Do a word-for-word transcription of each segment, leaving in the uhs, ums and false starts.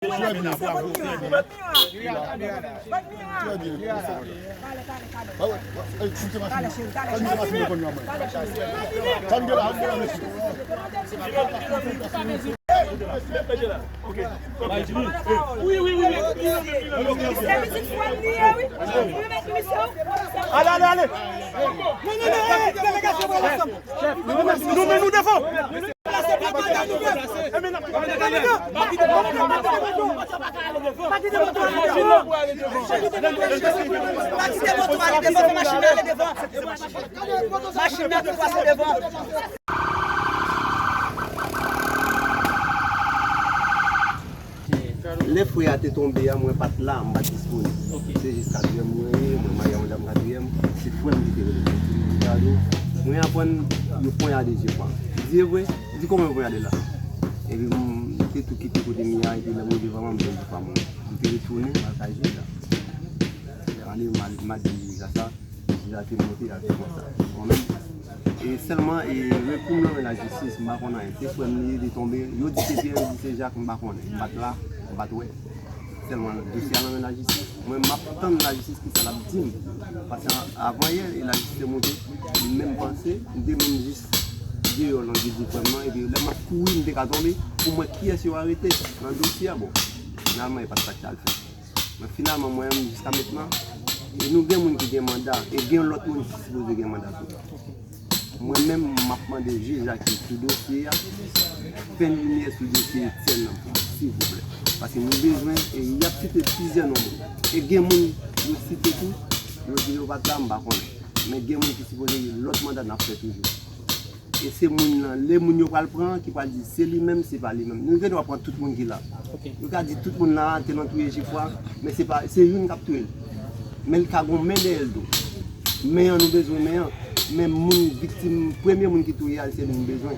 Trè byen, bravo, trè byen. Trè byen. Ba wè, wè, ey, koute machin nan. Koute machin nan, konnen mwen. Tann de la, tann de la, mesye. Wi, wi, wi, wi. Ale, ale, ale. Nou men nou devan. Machin nan tou pase devan. Lè frè a te tonbe a, mwen pa t la, m pa t disponib. Se jis katriyèm mwen ye, mwen marye a yon dam katriyèm, se frè m ki te rele m. Li di, "Ricardo, mwen aprann yo ponyade Jefra." Li di, "E vre?" Li di, "Kòman yo ponyade l la?" Epi m te tou kite kote m ye a, epi lè m rive vrèman, m jwenn Jefra mouri. M te retounen lakay jij la. Lè m ale, m al, m al di jij la sa. Jij la te monte, l al di konsa. Mwen menm, e sèlman, e rekou m nan men lajistis, m pa konn anyen. Se frè m li ye, li tonbe. Yo di se Pierre, yo di se Jacques, m pa konnen. M pa t la, m pa t wè. Sèlman dosye a nan men lajistis. Mwen, m ap tann lajistis kisa l ap di m. Paske an-, avan yè, e lajistis te monte, li menm panse, m te menm jis deyò nan gid frè m nan, epi lè m ap kouri, m te ka tonbe, pou m wè kiyès yo arete nan dosye a. Bon, finalman, e pa t sa k t al fèt. Men finalman, mwen menm, jiska mentnan, e nou gen moun ki gen manda, e gen lòt moun ki sipoze gen manda tou. Mwen menm, m ap mande jij la ki sou dosye a, fè limyè sou dosye Etienne nan pou mwen, silvouplè. Paske nou bezwen, e y ap site plizyè non moun. E gen moun yo site tou, yo di yo pa t la, m pa konnen. Men gen moun ki sipoze gen lòt manda n ap fè toujou. E se moun nan, lè moun yo pral pran, ki pral di se li menm, se pa li menm. Nou gen dwa pran tout moun ki la. Yo ka di tout moun la, tèl nan touye Jefra, men se pa, se youn k ap touye l. Men li ka gon men dèyè l tou. Men an, nou bezwen men an. Men moun viktim, premye moun ki touye a, se li m bezwen.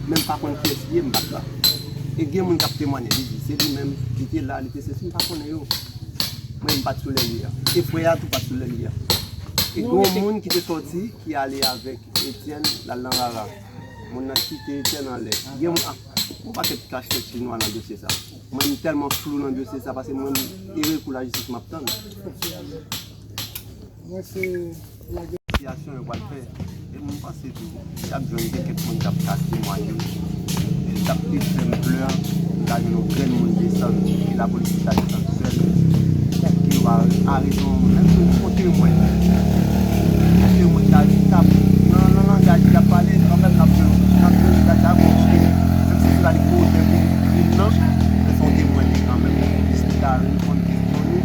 Men m pa konn kiyès li ye, m pa t la. E gen moun k ap temwanye, li di se li menm, li te la, li te sesi, m pa konnen yo. Mwen, m pa t sou lè li a. E frè a tou pa t sou lè li a. E gen yon moun ki te sòti, ki ale avèk Etienne, l al nan rara. Moun nan kite Etienne anlè. Gen moun, ah, yon pakèt kachèt chinwa nan dosye sa. Mwen, m tèlman flou nan dosye sa, paske mwen, e rekou lajistis m ap tann. Mwen, se lage sitiyasyon yo pral fè. E m panse tou, y ap jwenn gen kèk moun k ap ka temwaye. E l t ap te fè m plè, m ta jwenn yon grenn moun desann, e lapolis ta desann sèl, e yo pa arete yon moun. Menm si yon temwen, yon temwen k ap, k ap, nan, nan langaj li ap pale, kanmenm n ap jwenn, n ap jwenn li, ta djab yon temwen. Menm si se pa li ki otè krim nan, men se yon temwen li kanmenm. Jis li ta reponn kesyon nou,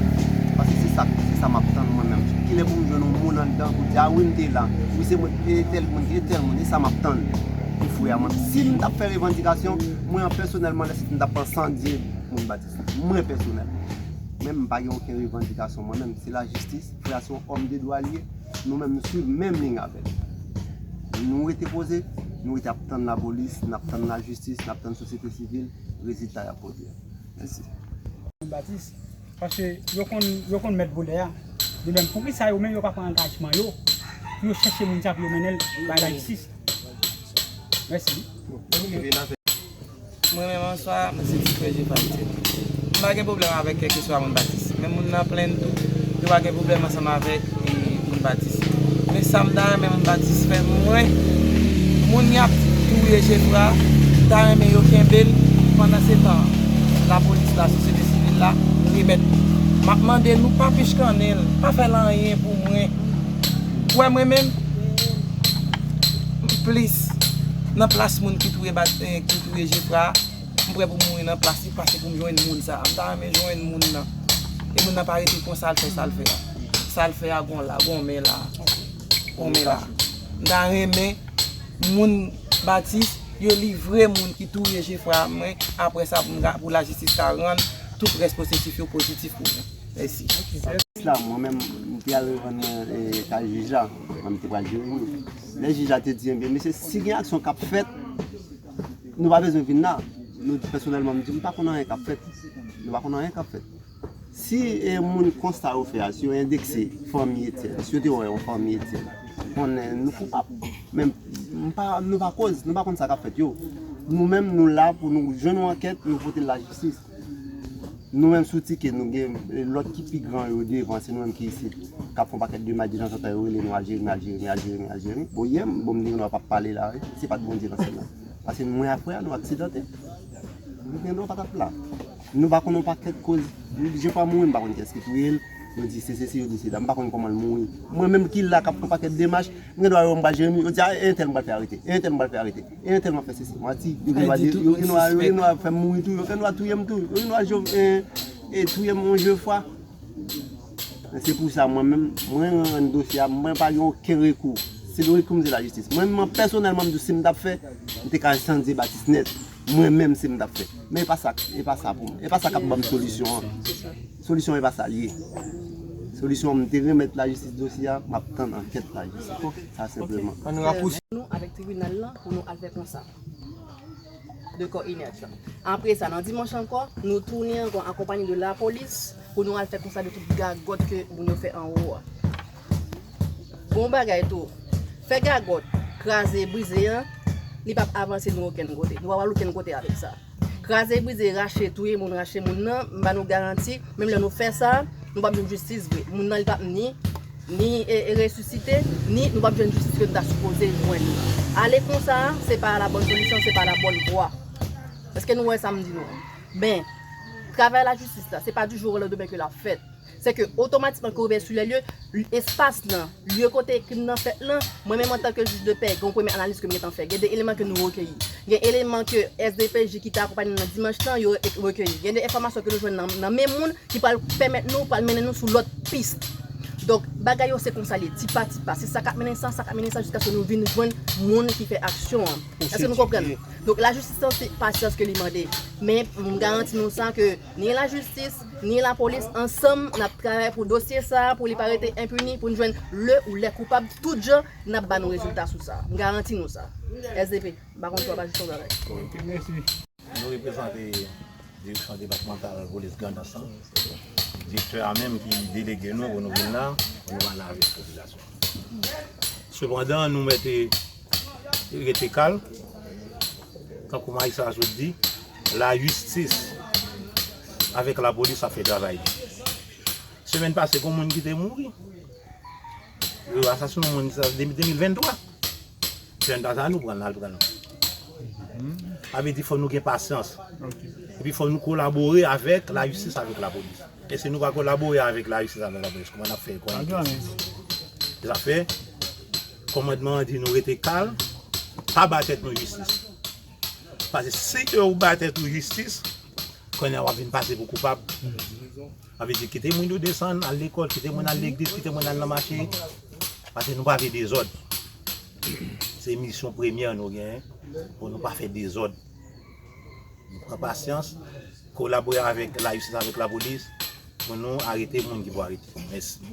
paske se sa, se sa m ap tann mwen menm. Kilè pou m jwenn yon moun anndan pou di, a wi, m te la, wi, se mwen, e tèl moun, e tèl moun, e sa m ap tann pou frè a mwen. Si m t ap fè revandikasyon, mwen an pèsonèlman, lè se m t ap pran san dye moun Batis. Mwen pèsonèlman. Men m pa gen okenn revandikasyon mwen menm, se lajistis, frè a se yon òm de dwa li ye, nou menm nou swiv menm liy avè l. Nou rete poze, nou rete ap tann lapolis, n ap tann lajistis, n ap tann sosyete sivil, rezilta y ap pote a. Mèsi. Batis, paske yo konn, yo konn mèt volè a. Li menm, poukisa yo menm yo pa pran angajman yo pou yo chèche moun sa pou yo mennen l bay lajistis? Mèsi. Mwen menm answa, mwen se ti frè Jefra Etienne. M pa gen pwoblèm avèk kèlkeswa moun Batis. Men moun nan plenn tou, yo pa gen pwoblèm ansanm avèk, e, moun Batis. Men sa m ta renmen moun Batis fè, mwen, moun y ap touye Jefra, m ta renmen yo kenbe l. Pandansetan, lapolis la, sosyete sivil la, remèt. M ap mande nou pa pichkannen l, pa fè l anyen pou mwen. Ou wè mwen menm, m plis nan plas moun ki touye Bat-, eh, ki touye Jefra, m prè pou mouri nan plas li pase pou m jwenn moun sa a. M ta renmen jwenn moun nan. E moun nan pa rete konsa, l fè sa l fè a. Sa l fè a gon la, gon men la. Gon men la. M ta renmen moun Batis, yo livre moun ki touye Jefra a mwen, apre sa pou m ka, pou lajistis ka rann tout rès posesif yo pozitif pou mwen. Mèsi. La, mwen menm, m te al revann mwen, e, kay jij la. Mwen, m te pral jere moun. Lè jij la te di, ebyen, mesye, si gen aksyon k ap fèt, nou pa bezwen vin la. Nou, pèsonèlman, m di, m pa konn anyen k ap fèt. Nou pa konn anyen k ap fèt. Si, e, moun, konsta yo fè a, si yo endekse fanmi Etienne, si yo te wè yon fanmi Etienne, konnen nou koupab. Men m pa, nou pa koz, nou pa konn sa k ap fèt yo. Nou menm, nou la pou nou jwenn yon ankèt, nou pote l lajistis. Nou menm sou tike, nou gen, e, lòt ki pi gran yo devan, se nou menm ki isit, k ap fè yon pakèt de mal, de tanzantan yo rele nou Aljeri, Aljeri, Aljeri, Aljeri. Bon, yè m, bon, m te gen dwa p ap pale la, wi, si se pa t Bondye nan syèl la. Paske mwen ak frè a, nou aksidante. Nou gen dwa pa t ap la. Nou pa konn yon pakèt koz. Jefwa mouri, m pa konn kiyès ki touye l. Yo di se sesi, yo di se dam, m pa konn kòman l mouri. Mwen menm ki la, k ap fè yon pakèt demach, m gen dwa wè yon bal Jeremi, yo di, a, e entèl m pral fè arete, e entèl m pral fè arete, e entèl m ap fè sesi. Manti, yo gen dwa di, yo gen dwa, yo gen dwa fè m mouri tou, yo gen dwa touye m tou, yo gen dwa jo-, e, e touye m yon jefwa. Men se pou sa, mwen menm, mwen rann dosye a, mwen pa gen okenn rekou. Sèl rekou m se lajistis. Mwen menm, pèsonèlman, m di w, si m t ap fè, m te ka sandye Batis nèt. Mwen menm, si m t ap fè. Men e pa sa, e pa sa pou mwen. E pa sa k ap ban m solisyon an. Solisyon e pa sa l ye. Solisyon an, m te remèt lajistis dosye a, m ap tann ankèt lajistis. Sa senpleman. Ann rapouse. Nou avèk tribinal lan pou nou al fè konsa de kò inèt lan. Apre sa, nan dimanch ankò, nou tounen ankò akonpanye de lapolis pou nou al fè konsa de tout gagòt ke moun yo fè anwo a. Bon bagay tou, fè gagòt, kraze, brize an, li p ap avanse nou okenn kote. Nou pa pral okenn kote avèk sa. Kraze, brize, rache, touye moun, rache moun nan, m ba nou garanti, menm lè nou fè sa, nou p ap jwenn jistis vre. Moun nan, li p ap ni, ni, e, e resisite, ni nou p ap jwenn jistis ke nou ta sipoze jwenn. Ale konsa, se pa la bòn solisyon, se pa la bòn vwa. Èske nou wè sa m di nou? Men, travay lajistis la, se pa du jour au lendemain ke l ap fèt. Se ke otomatikman ke ouvè sou lè lye, espas lan, lye kote krim nan fèt lan, mwen menm antanke jij de pè, gen yon premye analiz ke m gentan fè. Gen de eleman ke nou rekeyi. Gen eleman ke S D P J ki te akonpanye nou nan dimanch lan, yo re-, rekeyi. Gen de enfòmasyon ke nou jwenn nan, nan men moun ki pral pèmèt nou, pral mennen nou sou lòt pis. Donk, bagay yo se konsa l ye, ti pa ti pa. Se sa k ap mennen sa, sa k ap mennen sa, jiskaske nou vin jwenn moun ki fè aksyon an. Èske nou konprann? Donk, lajistis lan, se pasyans ke li mande. Men, m garanti nou sa, ke ni lajistis, ni lapolis, ansanm, n ap travay pou dosye sa a, pou li pa rete enpini, pou n jwenn le ou lè koupab, tout jan, n ap ba nou rezilta sou sa. M garanti nou sa. S D P, m pa konn si w ap ajoute yon bagay. Ok, mèsi. Nou reprezante Direksyon Depatmantal Polis Grandans lan. Direktè a menm ki delege nou pou nou vin la, pou nou pale avèk popilasyon. Sepandan, nou mèt rete kal, tankou majistra a sot di, lajistis avèk lapolis ap fè travay li. Semèn pase, gen moun ki te mouri. Yo asasinen moun sa depi de mil venntwa. Semèn pase a, nou pran l, al pran l. Sa vle di, fò nou gen pasyans. Epi fò nou kolabore avèk lajistis, avèk lapolis. E si nou pa kolabore avèk lajistis, avèk lapolis, kòman n ap fè konnen? Sa fè, kòmandman an di nou rete kal, pa ba tèt nou jistis. Paske si ke ou ba tèt ou jistis, kounye a w ap vin pase pou koupab. Sa vle di, kite moun yo desann, al lekòl, kite moun al legliz, kite moun al nan mache. Paske nou pa vle dezòd. Se misyon premyè nou genyen, pou nou pa fè dezòd. Nou pran pasyans, kolabore avèk lajistis, avèk lapolis, pou nou arete moun ki pou arete. Mèsi.